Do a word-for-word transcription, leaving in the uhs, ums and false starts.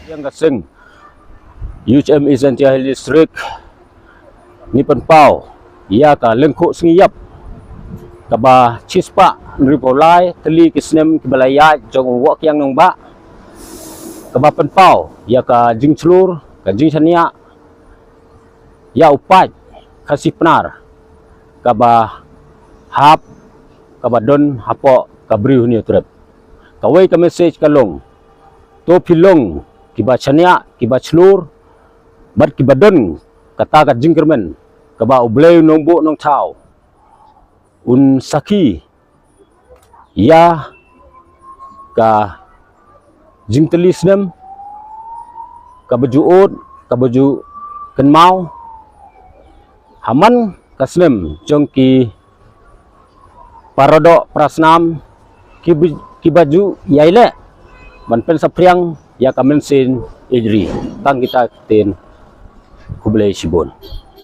Ïa ka seng U H M East Jaintia Hills District ngi pynpaw ïa ka lyngkhuh sngi ïap kaba shispah hynriewphew lai tylli ki snem kiba la ïaid jong u Woh Kiang Nangbah, kaba pynpaw ïa ka jingshlur, ka jingshaniah ïa u paid Khasi Pnar kaba hap, kaba don hapoh ka Bri u Hynñiewtrep. Kawei ka message ka long, to phi long kiba shaniah, kiba shlur bad kiba don kata ka jingkyrmen kaba U Blei u Nongbuh Nongthaw un sakhi ïa ka jingtylli snem kaba ju ud, kaba ju kynmaw ha man ka snem jong ki paradoh parasnam kiba, kiba ju ïai leh ban pynsaphriang ïa ka mynsiem ïeit ri. Tang kita ki ktien, khublei shibun.